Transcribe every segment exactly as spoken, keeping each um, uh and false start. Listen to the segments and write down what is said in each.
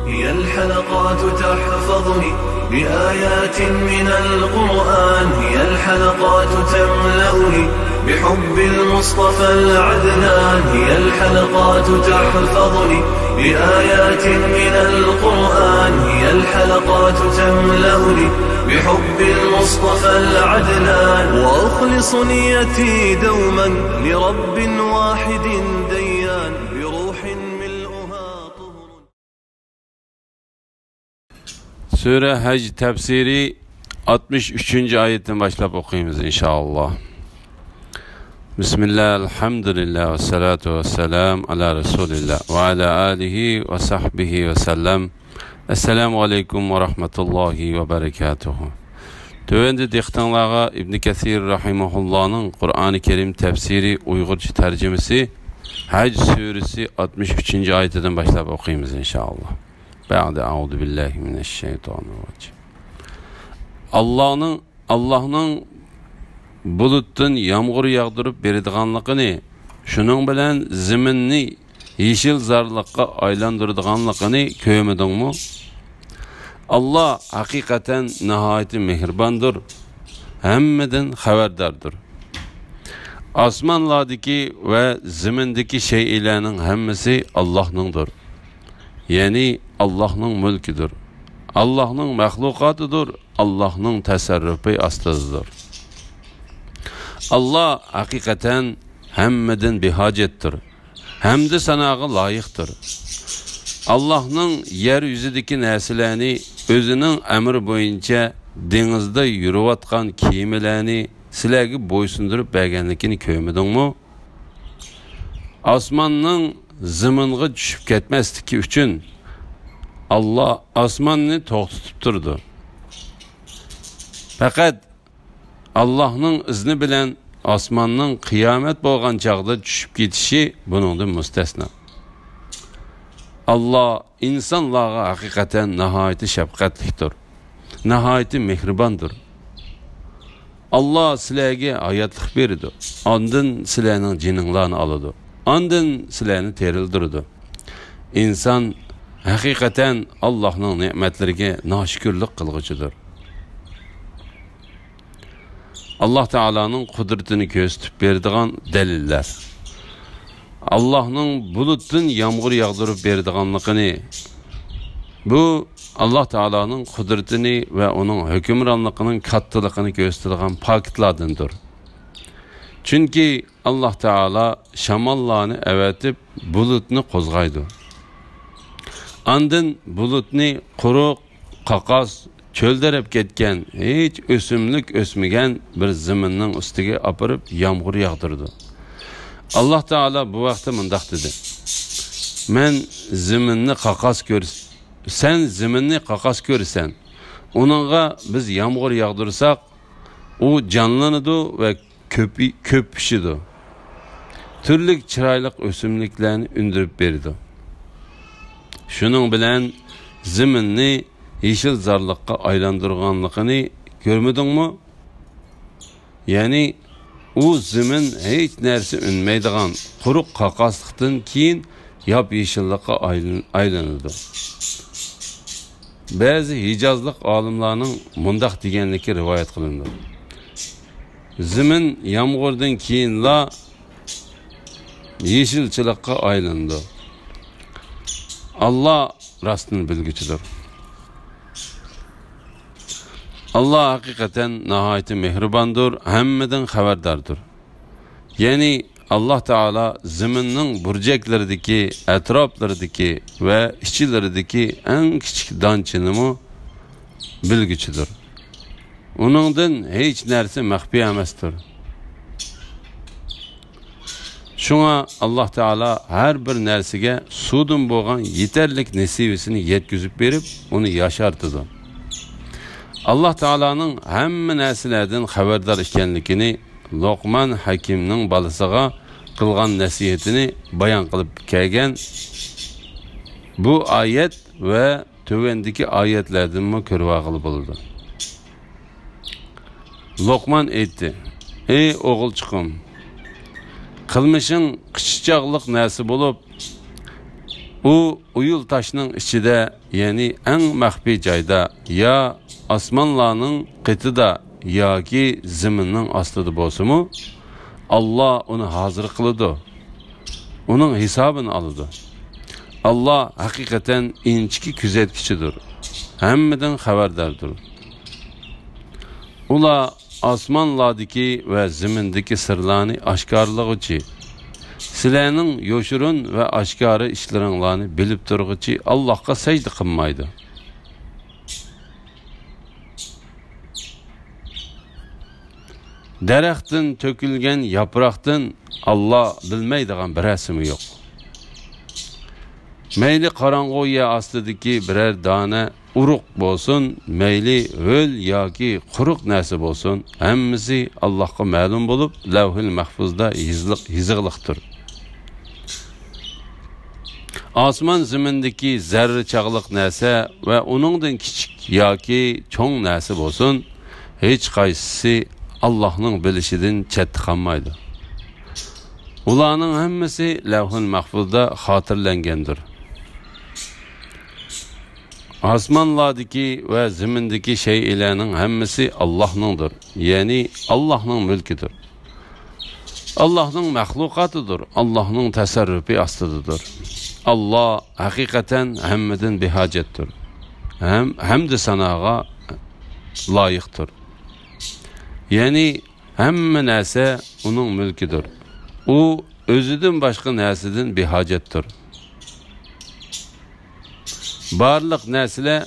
هي الحلقات تحفظني بآيات من القرآن، هي الحلقات تملأني بحب المصطفى العدنان، هي الحلقات تحفظني بآيات من القرآن، هي الحلقات تملأني بحب المصطفى العدنان، وأخلص نيتي دوما لرب واحد ديان، بروح ملؤها طهر. سۈرە ھەج تەپسىرى ئاتمىش ئۈچىنچى ئايەتتىن باشلاپ ئوقۇيمىز، ئىنشائاللا. بىسمىللا، ئەلھەمدۇلىللا، ۋەسسالاتۇ ۋەسسالامۇ ئالا رەسۇلىللا، ۋە ئالا ئالىھى ۋە سەھبىھى ۋەسەللەم. ئەسسالامۇ ئەلەيكۇم ۋە رەھمەتۇللاھى ۋە بەرەكاتۇھۇ. تۆۋەندە دىققىتىڭلارغا ئىبن كەسىر رەھىمەھۇللانىڭ قۇرئانى كەرىم تەپسىرى ئۇيغۇرچە تەرجىمىسى ھەج سۈرىسى ئاتمىش ئۈچىنچى ئايىتىدىن باشلاپ ئوقۇيمىز، ئىنشائاللا. بەئدە، ئەئۇزۇ بىللاھى مىنەششەيتانىررەجىم. ئاللاھنىڭ، ئاللاھنىڭ بۇلۇتتىن يامغۇر ياغدۇرۇپ بېرىدىغانلىقىنى، شۇنىڭ بىلەن زېمىننى يېشىل زارلىققا ئايلاندۇرىدىغانلىقىنى كۆرمىدىڭمۇ؟ ئاللا ھەقىقەتەن ناھايىتى مېھرىباندۇر، ھەممىدىن خەۋەرداردۇر. ئاسمانلاردىكى ۋە زېمىندىكى شەيئىلەرنىڭ ھەممىسى ئاللاھنىڭدۇر. يەنى ئاللاھنىڭ مۈلكىدۇر. ئاللاھنىڭ مەخلۇقاتىدۇر. ئاللاھنىڭ تەسەررۇپى ئاستىدىدۇر. ئاللا ھەقىقەتەن ھەممىدىن بىھاجەتتۇر. ھەمدۇ ساناغا لايىقتۇر. ئاللاھنىڭ يەر يۈزىدىكى نەرسىلەرنى ئۆزىنىڭ ئەمرى بويىچە دېڭىزدا يۈرۈۋاتقان كېمىلەرنى سىلەرگە بويسۇندۇرۇپ بەرگەنلىكىنى كۆرمىدىڭمۇ؟ ئاسماننىڭ زېمىنغا چۈشۈپ كەتمەسلىكى ئۈچۈن ئاللا ئاسماننى توختىتىپ تۇرىدۇ. پەقەت ئاللاھنىڭ ئىزنى بىلەن ئاسماننىڭ قىيامەت بولغان چاغدا چۈشۈپ كېتىشى بۇنىڭدىن مۇستەسنا. ئاللا ئىنسانلارغا ھەقىقەتەن ناھايىتى شەپقەتلىكتۇر، ناھايىتى مېھرىباندۇر. ئاللا سىلەرگە ھاياتلىق بېرىدۇ، ئاندىن سىلەرنىڭ جېنىڭلارنى ئالىدۇ، ئاندىن سىلەرنى تىرىلدۈرىدۇ. ئىنسان ھەقىقەتەن ئاللاھنىڭ نېمەتلىرىگە ناشۈكۈرلۈك قىلغۇچىدۇر. ئاللا تائالانىڭ قۇدرىتىنى كۆرسىتىپ بېرىدىغان دەلىللەر. ئاللاھنىڭ بۇلۇتتىن يامغۇر ياغدۇرۇپ بېرىدىغانلىقىنى، بۇ ئاللا تائالانىڭ قۇدرىتىنى ۋە ئۇنىڭ ھۆكۈمرانلىقىنىڭ كاتتىلىقىنى كۆرسىتىدىغان پاكىتلاردىندۇر. چۈنكى ئاللا تائالا شاماللارنى ئەۋەتىپ، بۇلۇتنى قوزغايدۇ. ئاندىن بۇلۇتنى قۇرۇق، قاقاس، چۆلدەرەپ كەتكەن، ھېچ ئۆسۈملۈك ئۆسمىگەن بىر زېمىننىڭ ئۈستىگە ئاپىرىپ يامغۇر ياغدۇرىدۇ. ئاللا تائالا بۇ ھەقتە مۇنداق دېدى: مەن زېمىننى قاقاس كۆر-، سەن زېمىننى قاقاس كۆرىسەن. ئۇنىڭغا بىز يامغۇر ياغدۇرساق، ئۇ جانلىنىدۇ ۋە كۆپى-، كۆپ پىشىدۇ. تۈرلۈك چىرايلىق ئۆسۈملۈكلەرنى ئۈندۈرۈپ بېرىدۇ. شۇنىڭ بىلەن زېمىننى يېشىل زارلىققا ئايلاندۇرغانلىقىنى كۆرمىدىڭمۇ؟ يەنى ئۇ زېمىن ھېچ نەرسە ئۈنمەيدىغان قۇرۇق قاقاسلىقتىن كېيىن ياپيېشىللىققا ئايلىن-، ئايلىنىدۇ. بەزى ھىجازلىق ئالىملارنىڭ مۇنداق دېگەنلىكى رىۋايەت قىلىنىدۇ: زېمىن يامغۇردىن كېيىنلا يېشىلچىلىققا ئايلىنىدۇ. ئاللا راستىنى بىلگۈچىدۇر. ئاللا ھەقىقەتەن ناھايىتى مېھرىباندۇر، ھەممىدىن خەۋەرداردۇر. يەنى ئاللا تائالا زېمىننىڭ بۇرجەكلىرىدىكى، ئەتراپلىرىدىكى ۋە ئىچىلىرىدىكى ئەڭ كىچىك دانچىنىمۇ بىلگۈچىدۇر. ئۇنىڭدىن ھېچ نەرسە مەخپىي ئەمەستۇر. شۇڭا ئاللا تائالا ھەر بىر نەرسىگە سۇدىن بولغان يېتەرلىك نېسىۋىسىنى يەتكۈزۈپ بېرىپ، ئۇنى ياشارتىدۇ. ئاللا تائالانىڭ ھەممە نەرسىلەردىن خەۋەردار ئىكەنلىكىنى لوقمان ھەكىمنىڭ بالىسىغا قىلغان نەسىھىتىنى بايان قىلىپ كەلگەن بۇ ئايەت ۋە تۆۋەندىكى ئايەتلەردىنمۇ كۆرۈۋالغىلى بولىدۇ. لوقمان ئېيتتى: ئەي ئوغۇلچىقىم، قىلمىشىڭ قىچا چاغلىق نەرسە بولۇپ، ئۇ ئويۇل تاشنىڭ ئىچىدە، يەنى ئەڭ مەخپىي جايدا، يا ئاسمانلارنىڭ قېتىدا ياكى زېمىننىڭ ئاستىدا بولسىمۇ، ئاللا ئۇنى ھازىر قىلىدۇ، ئۇنىڭ ھېسابىنى ئالىدۇ. ئاللا ھەقىقەتەن ئىنچىكە كۆزەتكۈچىدۇر، ھەممىدىن خەۋەرداردۇر. ئۇلار ئاسمانلاردىكى ۋە زېمىندىكى سىرلارنى ئاشكارىلىغۇچى، سىلەرنىڭ يوشۇرۇن ۋە ئاشكارا ئىشلىرىڭلارنى بىلىپ تۇرغۇچى ئاللاھقا سەجدە قىلمايدۇ. دەرەختىن تۆكۈلگەن ياپراقتىن ئاللا بىلمەيدىغان بىرەرسىمۇ يوق. مەيلى قاراڭغۇ يەر ئاستىدىكى بىرەر دانە ئۇرۇق بولسۇن، مەيلى ھۆل ياكى قۇرۇق نەرسە بولسۇن، ھەممىسى ئاللاھقا مەلۇم بولۇپ، لەۋھىل مەھفۇزدا يېزىلىق-، يېزىقلىقتۇر. ئاسمان زېمىندىكى زەررە چاغلىق نەرسە ۋە ئۇنىڭدىن كىچىك ياكى چوڭ نەرسە بولسۇن، ھېچقايسىسى ئاللاھنىڭ بىلىشىدىن چەتتە قالمايدۇ. ئۇلارنىڭ ھەممىسى لەۋھۇل مەھفۇزدا خاتىرىلەنگەندۇر. ئاسمانلاردىكى ۋە زېمىندىكى شەيئىلەرنىڭ ھەممىسى ئاللاھنىڭدۇر، يەنى ئاللاھنىڭ مۈلكىدۇر. ئاللاھنىڭ مەخلۇقاتىدۇر، ئاللاھنىڭ تەسەررۇپى ئاستىدىدۇر. ئاللا ھەقىقەتەن ھەممىدىن بىھاجەتتۇر. ھەم، ھەمدۇ ساناغا لايىقتۇر. يەنى ھەممە نەرسە ئۇنىڭ مۈلكىدۇر. ئۇ ئۆزىدىن باشقا نەرسىدىن بىھاجەتتۇر. بارلىق نەرسىلەر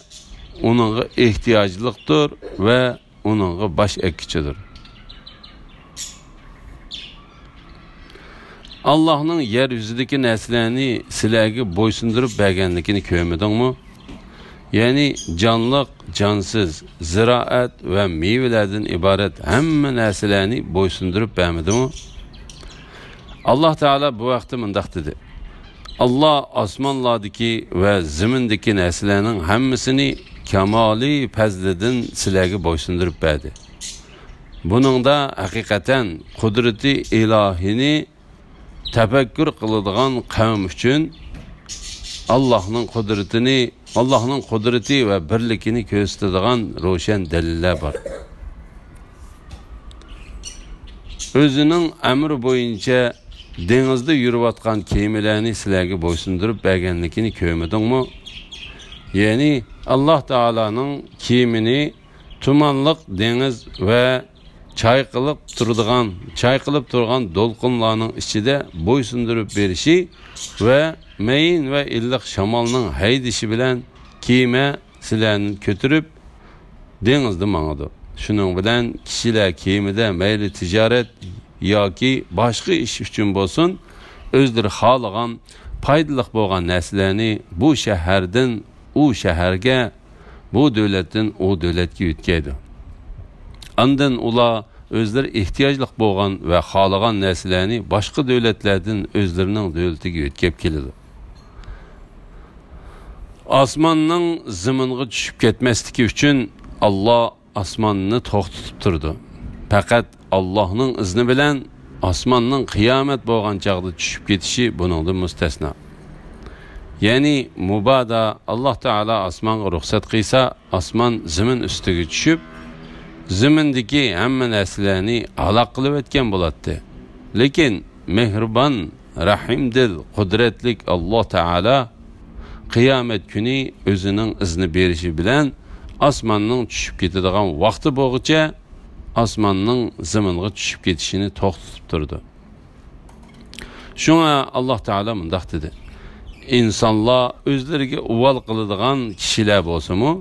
ئۇنىڭغا ئېھتىياجلىقتۇر ۋە ئۇنىڭغا باش ئەگكۈچىدۇر. ئاللاھنىڭ يەر يۈزىدىكى نەرسىلەرنى سىلەرگە بويسۇندۇرۇپ بەرگەنلىكىنى كۆرمىدىڭمۇ؟ يەنى جانلىق، جانسىز، زىرائەت ۋە مېۋىلەردىن ئىبارەت ھەممە نەرسىلەرنى بويسۇندۇرۇپ بەرمىدىمۇ؟ ئاللاھ تائالا بۇ ھەقتە مۇنداق دېدى: ئاللاھ ئاسمانلاردىكى ۋە زېمىندىكى نەرسىلەرنىڭ ھەممىسىنى كامالىي پەزلىدىن سىلەرگە بويسۇندۇرۇپ بەردى. بۇنىڭدا ھەقىقەتەن قۇدرىتى ئىلاھىنى تەپەككۇر قىلىدىغان قەۋم ئۈچۈن ئاللاھنىڭ قۇدرىتىنى، ئاللاھنىڭ قۇدرىتى ۋە بىرلىكىنى كۆرسىتىدىغان روشەن دەلىللەر بار. ئۆزىنىڭ ئەمرى بويىچە دېڭىزدا يۈرۈۋاتقان كېمىلەرنى سىلەرگە بويسۇندۇرۇپ بەرگەنلىكىنى كۆرمىدىڭمۇ؟ يەنى ئاللاھ تائالانىڭ كېمىنى تۇمانلىق دېڭىز ۋە چايقىلىپ تۇرىدىغان، چايقىلىپ تۇرغان دولقۇنلارنىڭ ئىچىدە بويسۇندۇرۇپ بېرىشى ۋە مەيىن ۋە ئىللىق شامالنىڭ ھەيدىشى بىلەن كېمە سىلەرنى كۆتۈرۈپ دېڭىزدا ماڭىدۇ. شۇنىڭ بىلەن كىشىلەر كېمىدە مەيلى تىجارەت ياكى باشقا ئىش ئۈچۈن بولسۇن، ئۆزلىرى خالىغان پايدىلىق بولغان نەرسىلەرنى بۇ شەھەردىن ئۇ شەھەرگە، بۇ دۆلەتتىن ئۇ دۆلەتكە يۆتكەيدۇ. ئاندىن ئۇلار ئۆزلىرى ئېھتىياجلىق بولغان ۋە خالىغان نەرسىلەرنى باشقا دۆلەتلەردىن ئۆزلىرىنىڭ دۆلىتىگە يۆتكەپ كېلىدۇ. ئاسماننىڭ زېمىنغا چۈشۈپ كەتمەسلىكى ئۈچۈن ئاللا ئاسماننى توختىتىپ تۇرىدۇ. پەقەت ئاللاھنىڭ ئىزنى بىلەن ئاسماننىڭ قىيامەت بولغان چاغدا چۈشۈپ كېتىشى بۇنىڭدىن مۇستەسنا. يەنى مۇبادا ئاللا تائالا ئاسمانغا رۇخسەت قىلسا، ئاسمان زېمىن ئۈستىگە چۈشۈپ، زېمىندىكى ھەممە نەرسىلەرنى ھالاك قىلىۋەتكەن بولاتتى. لېكىن مېھرىبان، رەھىمدىل، قۇدرەتلىك ئاللا تائالا قىيامەت كۈنى ئۆزىنىڭ ئىزنى بېرىشى بىلەن ئاسماننىڭ چۈشۈپ كېتىدىغان ۋاقتى بولغۇچە ئاسماننىڭ زېمىنغا چۈشۈپ كېتىشىنى توختىتىپ تۇرىدۇ. شۇڭا ئاللا تائالا مۇنداق دېدى: ئىنسانلار ئۆزلىرىگە ئۇۋال قىلىدىغان كىشىلەر بولسىمۇ،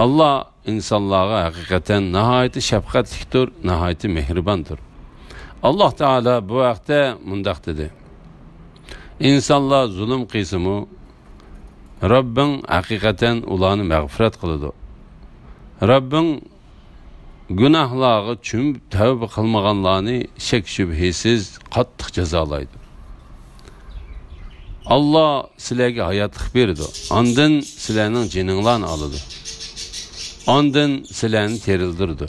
ئاللا ئىنسانلارغا ھەقىقەتەن ناھايىتى شەپقەتلىكتۇر، ناھايىتى مېھرىباندۇر. ئاللا تائالا بۇ ھەقتە مۇنداق دېدى: ئىنسانلار زۇلۇم قىلسىمۇ، رەببىڭ ھەقىقەتەن ئۇلارنى مەغپىرەت قىلىدۇ. رەببىڭ گۇناھلارغا چۆمۈپ تەۋبە قىلمىغانلارنى شەك-شۈبھىسىز قاتتىق جازالايدۇ. ئاللا سىلەرگە ھاياتلىق بېرىدۇ، ئاندىن سىلەرنىڭ جېنىڭلارنى ئالىدۇ، ئاندىن سىلەرنى تىرىلدۈرىدۇ.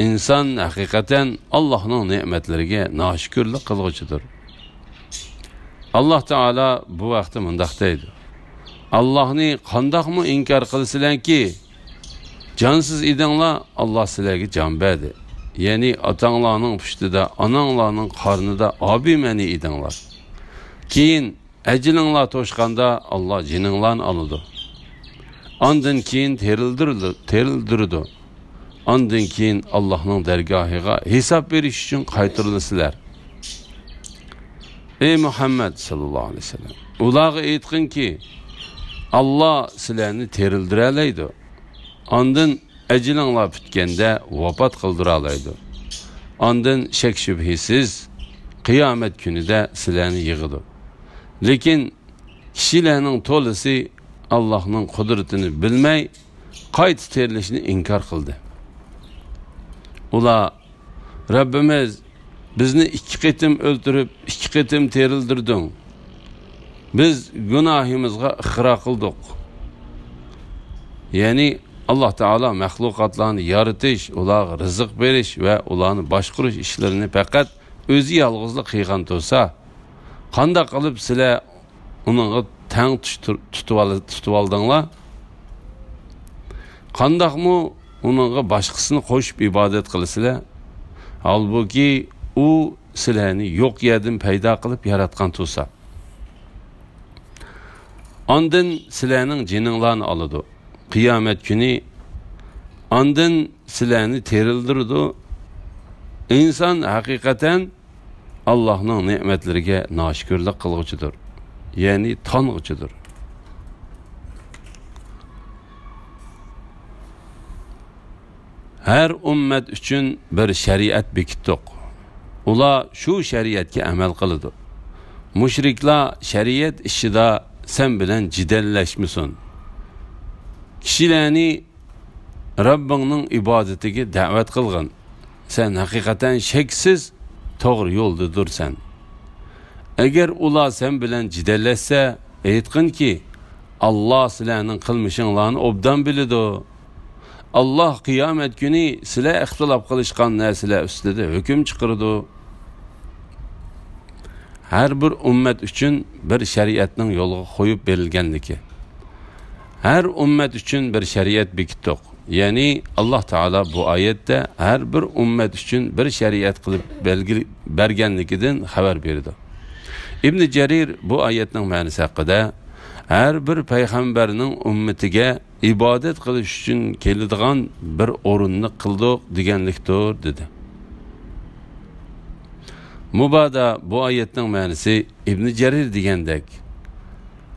ئىنسان ھەقىقەتەن ئاللانىڭ نېمەتلىرىگە ناشۈكۈرلۈك قىلغۇچىدۇر. ئاللاھ تائالا بۇ ھەقتە مۇنداق دەيدۇ: «ئاللاھنى قانداقمۇ ئىنكار قىلىسىلەركى؟ جانسىز ئىدىڭلار، ئاللاھ سىلەرگە جان بەردى. يەنى ئاتاڭلارنىڭ پۇشتىدا، ئاناڭلارنىڭ قارنىدا ئابىمەنى ئىدىڭلار. كېيىن ئەجىلىڭلار توشقاندا، ئاللاھ جېنىڭلارنى ئالىدۇ. ئاندىن كېيىن تىرىلدۈرىدۇ، تىرىلدۈرىدۇ. ئاندىن كېيىن ئاللاھنىڭ دەرگاھىغا ھېساب بېرىش ئۈچۈن قايتۇرۇلىسىلەر.» ئەي مۇھەممەد ساللاللاھۇ ئەلەيھى ۋەسەللەم، ئۇلارغا ئېيتقىنكى، ئاللاھ سىلەرنى تىرىلدۈرەلەيدۇ. ئاندىن ئەجىلىڭلار پۈتكەندە ۋاپات قىلدۇرالايدۇ. ئاندىن شەك-شۈبھىسىز قىيامەت كۈنىدە سىلەرنى يىغىدۇ. لېكىن كىشىلەرنىڭ تولىسى ئاللاھنىڭ قۇدرىتىنى بىلمەي، قايتا تىرىلىشنى ئىنكار قىلدى. ئۇلار: «رەببىمىز، بىزنى ئىككى قېتىم ئۆلتۈرۈپ، ئىككى قېتىم تىرىلدۈردۈڭ. بىز گۇناھىمىزغا ئىقرار قىلدۇق.» يەنى ئاللاھ تائالا مەخلۇقاتلارنى يارىتىش، ئۇلارغا رىزىق بېرىش ۋە ئۇلارنى باشقۇرۇش ئىشلىرىنى پەقەت ئۆزى يالغۇزلا قىلغان تۇرسا، قانداق قىلىپ سىلەر ئۇنىڭغا تەڭ تۇش-، تۇتۇۋال-، تۇتۇۋالدىڭلار؟ قانداقمۇ ئۇنىڭغا باشقىسىنى قوشۇپ ئىبادەت قىلىسىلەر؟ ھالبۇكى، ئۇ سىلەرنى يوق يەردىن پەيدا قىلىپ ياراتقان تۇرسا. ئاندىن سىلەرنىڭ جېنىڭلارنى ئالىدۇ. قىيامەت كۈنى ئاندىن سىلەرنى تىرىلدۈرىدۇ. ئىنسان ھەقىقەتەن ئاللاھنىڭ نېمەتلىرىگە ناشۈكۈرلۈك قىلغۇچىدۇر، يەنى تانغۇچىدۇر. ھەر ئۈممەت ئۈچۈن بىر شەرىئەت بېكىتتۇق. ئۇلار شۇ شەرىئەتكە ئەمەل قىلىدۇ. مۇشرىكلار شەرىئەت ئىشىدا سەن بىلەن جېدەللەشمىسۇن. كىشىلەرنى رەببىڭنىڭ ئىبادىتىگە دەۋەت قىلغىن. سەن ھەقىقەتەن شەكسىز توغرا يولدىدۇرسەن. ئەگەر ئۇلار سەن بىلەن جېدەللەشسە، ئېيتقىنكى، ئاللاھ سىلەرنىڭ قىلمىشىڭلارنى ئوبدان بىلىدۇ. ئاللاھ قىيامەت كۈنى سىلەر ئىختىلاپ قىلىشقان نەرسىلەر ئۈستىدە ھۆكۈم چىقىرىدۇ. ھەر بىر ئۈممەت ئۈچۈن بىر شەرىئەتنىڭ يولغا قويۇپ بېرىلگەنلىكى. ھەر ئۈممەت ئۈچۈن بىر شەرىئەت بېكىتتۇق. يەنى ئاللاھ تائالا بۇ ئايەتتە ھەر بىر ئۈممەت ئۈچۈن بىر شەرىئەت قىلىپ بەلگىلى-، بەرگەنلىكىدىن خەۋەر بېرىدۇ. ئىبنى جەرىر بۇ ئايەتنىڭ مەنىسى ھەققىدە، ھەر بىر پەيغەمبەرنىڭ ئۈممىتىگە ئىبادەت قىلىش ئۈچۈن كېلىدىغان بىر ئورۇننى قىلدۇق دېگەنلىكتۇر، دېدى. مۇبادا بۇ ئايەتنىڭ مەنىسى ئىبنى جەرىر دېگەندەك،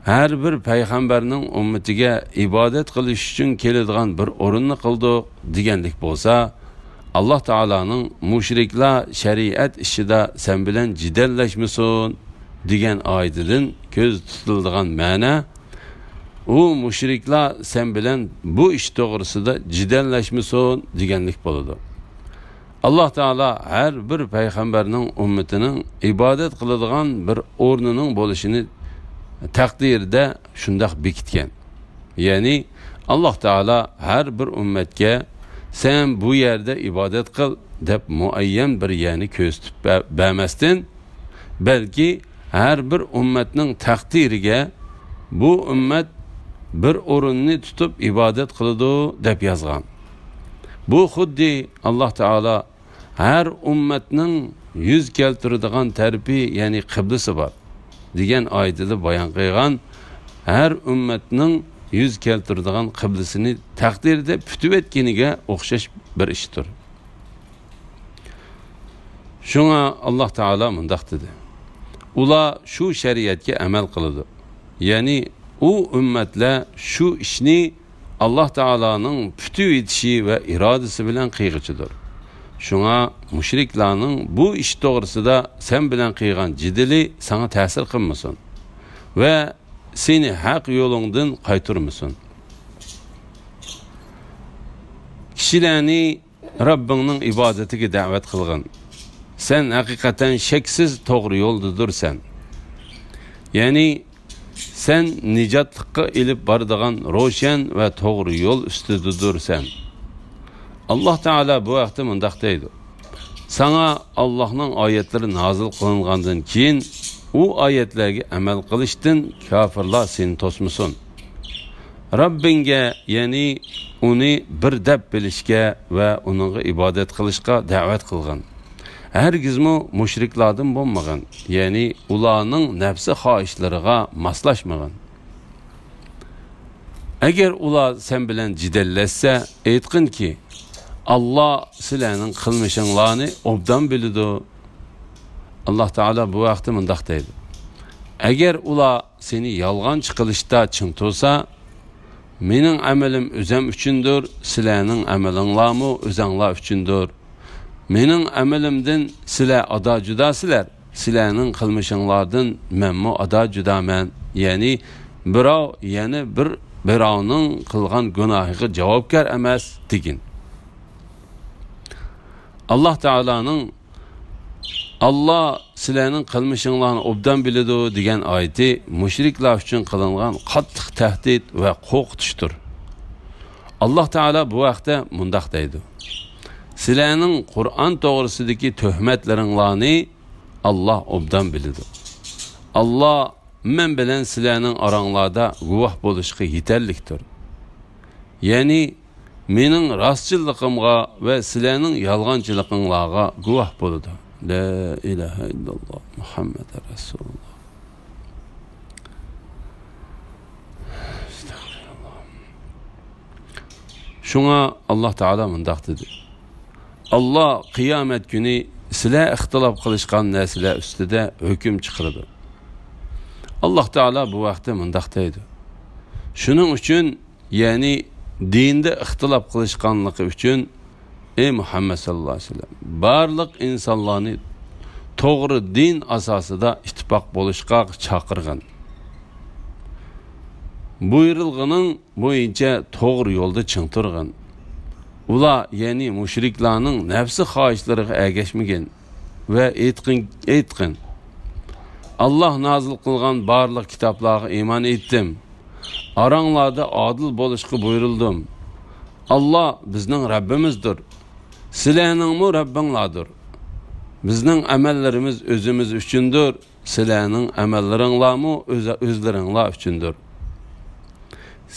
ھەر بىر پەيغەمبەرنىڭ ئۈممىتىگە ئىبادەت قىلىش ئۈچۈن كېلىدىغان بىر ئورۇننى قىلدۇق دېگەنلىك بولسا، ئاللاھ تائالانىڭ «مۇشرىكلار شەرىئەت ئىشىدا سەن بىلەن جېدەللەشمىسۇن» دېگەن ئايىتىدىن كۆزدە تۇتۇلىدىغان مەنە، ئۇ مۇشرىكلار سەن بىلەن بۇ ئىش توغرىسىدا جېدەللەشمىسۇن دېگەنلىك بولىدۇ. ئاللاھ تائالا ھەر بىر پەيغەمبەرنىڭ ئۈممىتىنىڭ ئىبادەت قىلىدىغان بىر ئورنىنىڭ بولۇشىنى تەقدىرىدە شۇنداق بېكىتكەن. يەنى ئاللاھ تائالا ھەر بىر ئۈممەتكە «سەن بۇ يەردە ئىبادەت قىل» دەپ مۇئەييەن بىر يەرنى كۆرسىتىپ بە-، بەرمەستىن، بەلكى ھەر بىر ئۈممەتنىڭ تەقدىرىگە بۇ ئۈممەت بىر ئورۇننى تۇتۇپ ئىبادەت قىلىدۇ دەپ يازغان. بۇ خۇددى ئاللاھ تائالا ھەر ئۈممەتنىڭ يۈز كەلتۈرىدىغان تەرىپى، يەنى قىبلىسى بار دېگەن ئايىتىدە بايان قىلغان ھەر ئۈممەتنىڭ يۈز كەلتۈرىدىغان قىبلىسىنى تەقدىردە پۈتۈۋەتكىنىگە ئوخشاش بىر ئىشتۇر. شۇڭا ئاللاھ تائالا مۇنداق دېدى: «ئۇلار شۇ شەرىئەتكە ئەمەل قىلىدۇ.» يەنى ئۇ ئۈممەتلەر شۇ ئىشنى ئاللاھ تائالانىڭ پۈتۈۋېتىشى ۋە ئىرادىسى بىلەن قىلغۇچىدۇر. شۇڭا مۇشرىكلارنىڭ بۇ ئىش توغرىسىدا سەن بىلەن قىلغان جېدىلى ساڭا تەسىر قىلمىسۇن ۋە سېنى ھەق يولۇڭدىن قايتۇرمىسۇن. كىشىلەرنى رەببىڭنىڭ ئىبادىتىگە دەۋەت قىلغىن. سەن ھەقىقەتەن شەكسىز توغرا يولدىدۇرسەن. يەنى سەن نىجاتلىققا ئېلىپ بارىدىغان روشەن ۋە توغرا يول ئۈستىدىدۇرسەن. ئاللاھ تائالا بۇ ھەقتە مۇنداق دەيدۇ: ساڭا ئاللاھنىڭ ئايەتلىرى نازىل قىلىنغاندىن كېيىن، ئۇ ئايەتلەرگە ئەمەل قىلىشتىن كاپىرلار سېنى توسمىسۇن. رەببىڭگە، يەنى ئۇنى بىر دەپ بىلىشكە ۋە ئۇنىڭغا ئىبادەت قىلىشقا دەۋەت قىلغىن. ھەرگىزمۇ مۇشرىكلاردىن بولمىغىن، يەنى ئۇلارنىڭ نەپسى خاھىشلىرىغا ماسلاشمىغىن. ئەگەر ئۇلار سەن بىلەن جېدەللەشسە، ئېيتقىنكى، ئاللا سىلەرنىڭ قىلمىشىڭلارنى ئوبدان بىلىدۇ. ئاللا تائالا بۇ ھەقتە مۇنداق دەيدۇ: ئەگەر ئۇلار سېنى يالغانچى قىلىشتا چىڭ تۇرسا، مېنىڭ ئەمىلىم ئۆزەم ئۈچۈندۇر، سىلەرنىڭ ئەمىلىڭلارمۇ ئۆزەڭلار ئۈچۈندۇر. مېنىڭ ئەمىلىمدىن سىلەر ئادا جۇداسىلەر، سىلەرنىڭ قىلمىشىڭلاردىن مەنمۇ ئادا جۇدامەن. يەنى بىراۋ يەنە بىر بىراۋنىڭ قىلغان گۇناھىغا جاۋابكار ئەمەس، دېگىن. ئاللا تائالانىڭ «ئاللا سىلەرنىڭ قىلمىشىڭلارنى ئوبدان بىلىدۇ» دېگەن ئايىتى مۇشرىكلار ئۈچۈن قىلىنغان قاتتىق تەھدىت ۋە قورقۇتۇشتۇر. ئاللا تائالا بۇ ھەقتە مۇنداق دەيدۇ: سىلەرنىڭ قۇرئان توغرىسىدىكى تۆھمەتلىرىڭلارنى ئاللا ئوبدان بىلىدۇ. ئاللا مەن بىلەن سىلەرنىڭ ئاراڭلاردا گۇۋاھ بولۇشقا يېتەرلىكتۇر. يەنى مېنىڭ راستچىللىقىمغا ۋە سىلەرنىڭ يالغانچىلىقىڭلارغا گۇۋاھ بولىدۇ. لا ئىلاھە ئىللاللا، مۇھەممەد رەسۇلۇللا. ئەستەغپىرۇللا. شۇڭا ئاللا تائالا مۇنداق دېدى: ئاللا قىيامەت كۈنى سىلەر ئىختىلاپ قىلىشقان نەرسىلەر ئۈستىدە ھۆكۈم چىقىرىدۇ. ئاللا تائالا بۇ ھەقتە مۇنداق دەيدۇ: شۇنىڭ ئۈچۈن، يەنى دىندا ئىختىلاپ قىلىشقانلىقى ئۈچۈن، ئەي مۇھەممەد ساللاللاھۇ ئەلەيھى ۋەسەللەم، بارلىق ئىنسانلارنى توغرا دىن ئاساسىدا ئىتتىپاق بولۇشقا چاقىرغىن. بۇيرۇلغىنىڭ بويىچە توغرا يولدا چىڭ تۇرغىن. ئۇلار، يەنى مۇشرىكلارنىڭ نەپسى خاھىشلىرىغا ئەگەشمىگىن ۋە ئېيتقىن، ئېيتقىن: ئاللا نازىل قىلغان بارلىق كىتابلارغا ئىمان ئېيتتىم. ئاراڭلاردا ئادىل بولۇشقا بۇيرۇلدۇم. ئاللا بىزنىڭ رەببىمىزدۇر. سىلەرنىڭمۇ رەببىڭلاردۇر. بىزنىڭ ئەمەللىرىمىز ئۆزىمىز ئۈچۈندۇر. سىلەرنىڭ ئەمەللىرىڭلارمۇ ئۆز-، ئۆزلىرىڭلار ئۈچۈندۇر.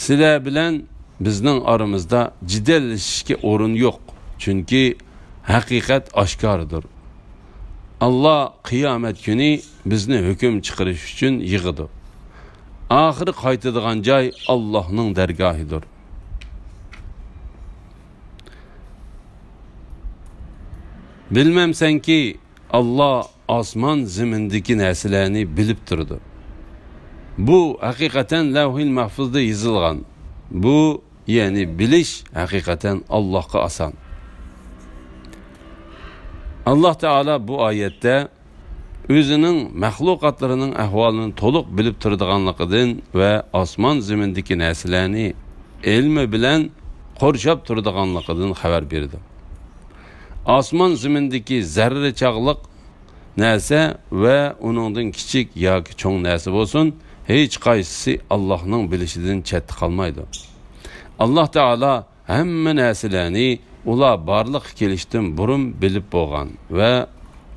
سىلەر بىلەن بىزنىڭ ئارىمىزدا جېدەللىشىشكە ئورۇن يوق، چۈنكى ھەقىقەت ئاشكارىدۇر. ئاللا قىيامەت كۈنى بىزنى ھۆكۈم چىقىرىش ئۈچۈن يىغىدۇ. ئاخىرى قايتىدىغان جاي ئاللاھنىڭ دەرگاھىدۇر. بىلمەمسەنكى، ئاللا ئاسمان زېمىندىكى نەرسىلەرنى بىلىپ تۇرىدۇ. بۇ ھەقىقەتەن لەۋھىل مەھفۇزدا يېزىلغان. بۇ، يەنى بىلىش ھەقىقەتەن ئاللاھقا ئاسان. ئاللاھ تائالا بۇ ئايەتتە ئۆزىنىڭ مەخلۇقاتلىرىنىڭ ئەھۋالىنى تولۇق بىلىپ تۇرىدىغانلىقىدىن ۋە ئاسمان زېمىندىكى نەرسىلەرنى ئىلمى بىلەن قورشاپ تۇرىدىغانلىقىدىن خەۋەر بېرىدۇ. ئاسمان زېمىندىكى زەررە چاغلىق نەرسە ۋە ئۇنىڭدىن كىچىك ياكى چوڭ نەرسە بولسۇن، ھېچقايسىسى ئاللاھنىڭ بىلىشىدىن چەتتە قالمايدۇ. ئاللاھ تائالا ھەممە نەرسىلەرنى ئۇلار بارلىققا كېلىشتىن بۇرۇن بىلىپ بولغان ۋە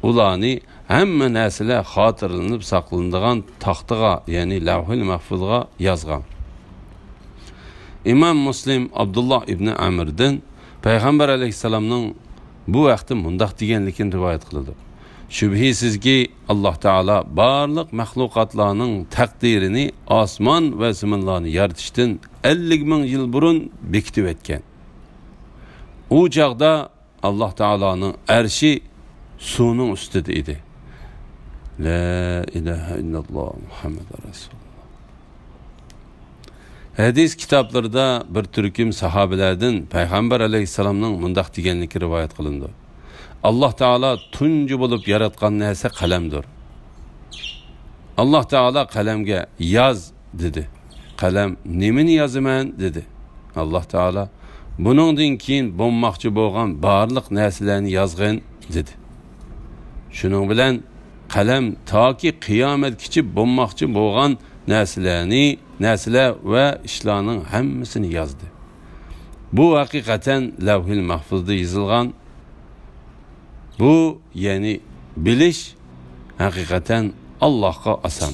ئۇلارنى ھەممە نەرسىلەر خاتىرىلىنىپ ساقلىنىدىغان تاختىغا، يەنى لەۋھىل مەھفۇزغا يازغان. ئىمام مۇسلىم ئابدۇللا ئىبنى ئەمردىن پەيغەمبەر ئەلەيھىسسالامنىڭ بۇ ھەقتە مۇنداق دېگەنلىكىنى رىۋايەت قىلىدۇ: شۈبھىسىزكى، ئاللاھ تائالا بارلىق مەخلۇقاتلارنىڭ تەقدىرىنى ئاسمان ۋە زېمىنلارنى يارىتىشتىن ئەللىك مىڭ يىل بۇرۇن بېكىتىۋەتكەن. ئۇ چاغدا ئاللاھ تائالانىڭ ئەرشى سۇنىڭ ئۈستىدە ئىدى. لا ئىلاھە ئىللاللا، مۇھەممەد رەسۇلۇللا. ھەدىس كىتابلىرىدا بىر تۈركۈم ساھابىلەردىن پەيغەمبەر ئەلەيھىسسالامنىڭ مۇنداق دېگەنلىكى رىۋايەت قىلىنىدۇ: ئاللاھ تائالا تۇنجى بولۇپ ياراتقان نەرسە قەلەمدۇر. ئاللاھ تائالا قەلەمگە «ياز» دېدى. قەلەم «نېمىنى يازىمەن؟» دېدى. ئاللاھ تائالا «بۇنىڭدىن كېيىن بولماقچى بولغان بارلىق نەرسىلەرنى يازغىن» دېدى. شۇنىڭ بىلەن قەلەم تاكى قىيامەتكىچە بولماقچى بولغان نەرسىلەرنى، نەرسىلەر ۋە ئىشلارنىڭ ھەممىسىنى يازدى. بۇ ھەقىقەتەن لەۋھىل مەھفۇزدا يېزىلغان. بۇ، يەنى بىلىش، ھەقىقەتەن ئاللاھقا ئاسان.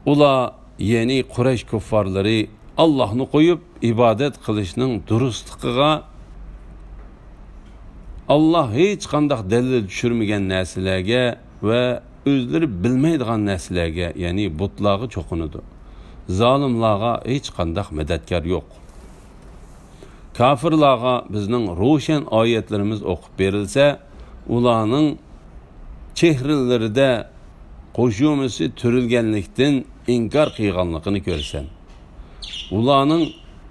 ئۇلار، يەنى قۇرەيش كۇففارلىرى، ئاللاھنى قويۇپ ئىبادەت قىلىشنىڭ دۇرۇسلۇقىغا، ئاللاھ ھېچقانداق دەلىل چۈشۈرمىگەن نەرسىلەرگە ۋە ئۆزلىرى بىلمەيدىغان نەرسىلەرگە، يەنى بۇتلارغا چوقۇنىدۇ. زالىملارغا ھېچقانداق مەدەتكار يوق. كاپىرلارغا بىزنىڭ روشەن ئايەتلىرىمىز ئوقۇپ بېرىلسە، ئۇلارنىڭ چېھرىلىرىدە قوشۇمىسى تۈرۈلگەنلىكتىن ئىنكار قىلغانلىقىنى كۆرىسەن. ئۇلارنىڭ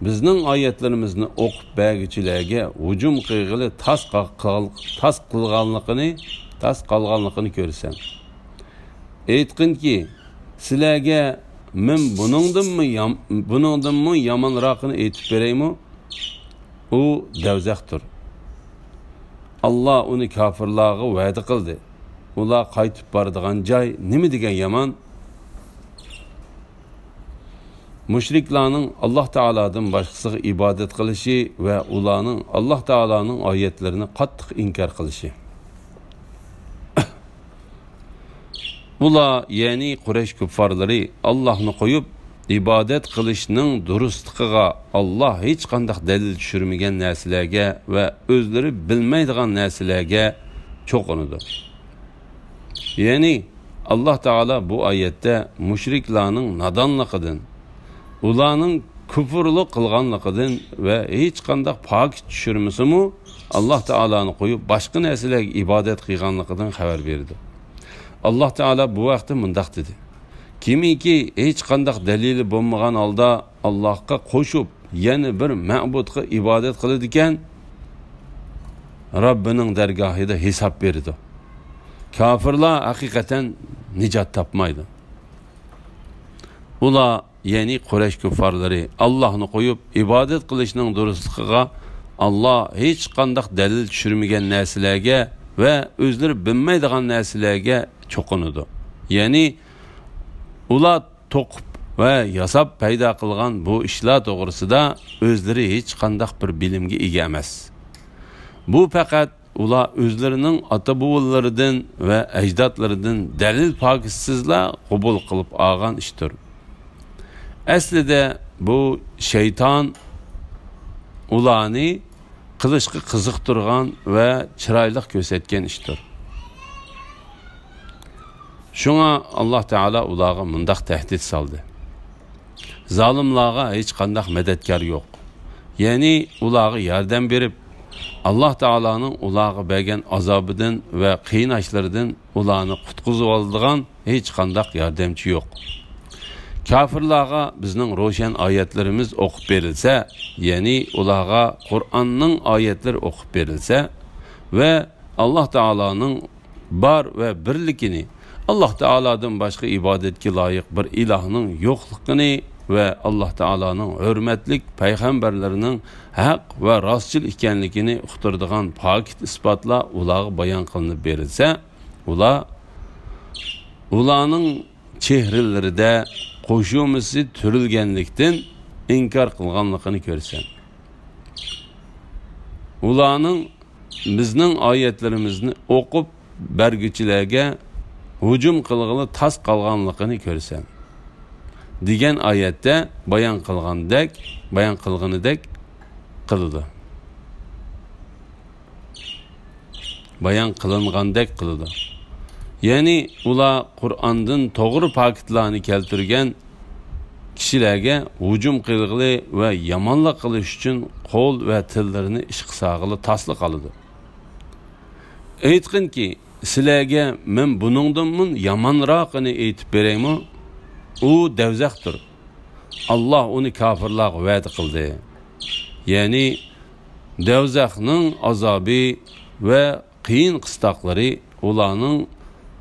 بىزنىڭ ئايەتلىرىمىزنى ئوقۇپ بەرگۈچىلەرگە ھۇجۇم قىلغىلى تاس قا-، قال-، تاس قىلغانلىقىنى، تاس قالغانلىقىنى كۆرىسەن. ئېيتقىنكى، سىلەرگە مەن بۇنىڭدىنمۇ يام-، بۇنىڭدىنمۇ يامانراقىنى ئېيتىپ بېرەيمۇ؟ ئۇ دەۋزەختۇر. ئاللاھ ئۇنى كاپىرلارغا ۋەدە قىلدى. ئۇلار قايتىپ بارىدىغان جاي نېمە دېگەن يامان! مۇشرىكلارنىڭ ئاللاھ تائالادىن باشقىسىغا ئىبادەت قىلىشى ۋە ئۇلارنىڭ ئاللاھ تائالانىڭ ئايەتلىرىنى قاتتىق ئىنكار قىلىشى. ئۇلار، يەنى قۇرەيش كۇففارلىرى، ئاللاھنى قويۇپ، ئىبادەت قىلىشنىڭ دۇرۇسلۇقىغا، ئاللاھ ھېچقانداق دەلىل چۈشۈرمىگەن نەرسىلەرگە ۋە ئۆزلىرى بىلمەيدىغان نەرسىلەرگە چوقۇنىدۇ. يەنى، ئاللاھ تائالا بۇ ئايەتتە مۇشرىكلارنىڭ نادانلىقىدىن، ئۇلارنىڭ كۇفرلۇق قىلغانلىقىدىن ۋە ھېچقانداق پاكىت چۈشۈرمىسىمۇ، ئاللاھ تائالانى قويۇپ، باشقا نەرسىلەرگە ئىبادەت قىلغانلىقىدىن خەۋەر بېرىدۇ. ئاللاھ تائالا بۇ ھەقتە مۇنداق دېدى: كىمكى ھېچقانداق دەلىلى بولمىغان ھالدا ئاللاھقا قوشۇپ، يەنە بىر مەبۇدقا ئىبادەت قىلىدىكەن، رەببىنىڭ دەرگاھىدا ھېساب بېرىدۇ. كاپىرلار ھەقىقەتەن نىجات تاپمايدۇ. ئۇلار، يەنى قۇرەيش كۇففارلىرى، ئاللاھنى قويۇپ، ئىبادەت قىلىشنىڭ دۇرۇسلۇقىغا، ئاللاھ ھېچقانداق دەلىل چۈشۈرمىگەن نەرسىلەرگە ۋە ئۆزلىرى بىلمەيدىغان نەرسىلەرگە چوقۇنىدۇ. يەنى، ئۇلار توقۇپ ۋە ياساپ پەيدا قىلغان بۇ ئىشلار توغرىسىدا ئۆزلىرى ھېچقانداق بىر بىلىمگە ئىگە ئەمەس. بۇ پەقەت ئۇلار ئۆزلىرىنىڭ ئاتا-بوۋىلىرىدىن ۋە ئەجدادلىرىدىن دەلىل پاكىتسىزلا قوبۇل قىلىپ ئالغان ئىشتۇر. ئەسلىدە بۇ شەيتان ئۇلارنى قىلىشقا قىزىقتۇرغان ۋە چىرايلىق كۆرسەتكەن ئىشتۇر. شۇڭا ئاللاھ تائالا ئۇلارغا مۇنداق تەھدىت سالدى: زالىملارغا ھېچقانداق مەدەتكار يوق. يەنى ئۇلارغا ياردەم بېرىپ، ئاللاھ تائالانىڭ ئۇلارغا بەرگەن ئازابىدىن ۋە قىيناشلىرىدىن ئۇلارنى قۇتقۇزۇۋالىدىغان ھېچقانداق ياردەمچى يوق. كاپىرلارغا بىزنىڭ روشەن ئايەتلىرىمىز ئوقۇپ بېرىلسە، يەنى ئۇلارغا قۇرئاننىڭ ئايەتلىرى ئوقۇپ بېرىلسە ۋە ئاللاھ تائالانىڭ بار ۋە بىرلىكىنى، ئاللاھ تائالادىن باشقا ئىبادەتكە لايىق بىر ئىلاھنىڭ يوقلۇقىنى ۋە ئاللاھ تائالانىڭ ھۆرمەتلىك پەيغەمبەرلىرىنىڭ ھەق ۋە راستچىل ئىكەنلىكىنى ئۇقتۇرىدىغان پاكىت ئىسپاتلار ئۇلارغا بايان قىلىنىپ بېرىلسە، ئۇلار، ئۇلارنىڭ چېھرىلىرىدە قوشۇمىسى تۈرۈلگەنلىكتىن ئىنكار قىلغانلىقىنى كۆرىسەن. ئۇلارنىڭ بىزنىڭ ئايەتلىرىمىزنى ئوقۇپ بەرگۈچىلەرگە ھۇجۇم قىلغىلى تاس قالغانلىقىنى كۆرىسەن، دېگەن ئايەتتە بايان قىلغاندەك، بايان قىلغىنىدەك قىلىدۇ. بايان قىلىنغاندەك قىلىدۇ. يەنى ئۇلار قۇرئاندىن توغرا پاكىتلارنى كەلتۈرگەن كىشىلەرگە ھۇجۇم قىلغىلى ۋە يامانلىق قىلىش ئۈچۈن قول ۋە تىللىرىنى ئىشقا سالغىلى تاسلا قالىدۇ. ئېيتقىنكى، سىلەرگە مەن بۇنىڭدىنمۇ يامانراقىنى ئېيتىپ بېرەيمۇ؟ ئۇ دەۋزەختۇر. ئاللاھ ئۇنى كاپىرلارغا ۋەدە قىلدى. يەنى دەۋزەخنىڭ ئازابى ۋە قىيىن قىستاقلىرى ئۇلارنىڭ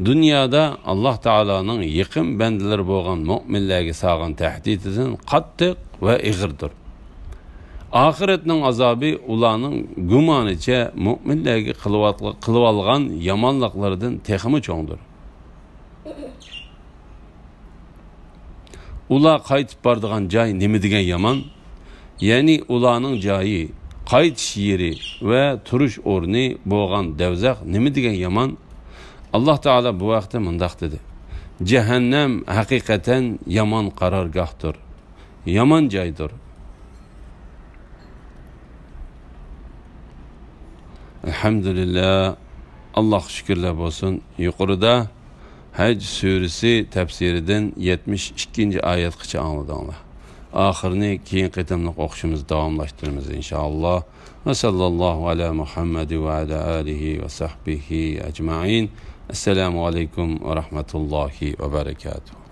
دۇنيادا ئاللاھ تائالانىڭ يېقىن بەندىلىرى بولغان مۆمىنلەرگە سالغان تەھدىتىدىن قاتتىق ۋە ئېغىردۇر. ئاخىرەتنىڭ ئازابى ئۇلارنىڭ گۇمانىچە مۆمىنلەرگە قىلىۋاتقا-، قىلىۋالغان يامانلىقلىرىدىن تېخىمۇ چوڭدۇر. ئۇلار قايتىپ بارىدىغان جاي نېمە دېگەن يامان! يەنى ئۇلارنىڭ جايى قايتىش يېرى ۋە تۇرۇش ئورنى بولغان دەۋزەخ نېمە دېگەن يامان! ئاللاھ تائالا بۇ ھەقتە مۇنداق دېدى: جەھەننەم ھەقىقەتەن يامان قارارگاھتۇر، يامان جايدۇر. ئەلھەمدۇلىللاھ، ئاللاھقا شۈكۈرلەر بولسۇن. يۇقىرىدا ھەج سۈرىسى تەپسىرىدىن يەتمىش ئىككىنچى ئايەتقىچە ئاڭلىدىڭلار. ئاخىرىنى كېيىنكى قېتىملىق ئوقۇشىمىزدا داۋاملاشتۇرىمىز، ئىنشائاللاھ. ۋە ساللاللاھۇ ئەلا مۇھەممەد ۋە ئەلا ئالىھى ۋە سەھبىھى ئەجمەئىن. ئەسسالامۇ ئەلەيكۇم ۋە رەھمەتۇللاھى ۋە بەرەكاتۇھۇ.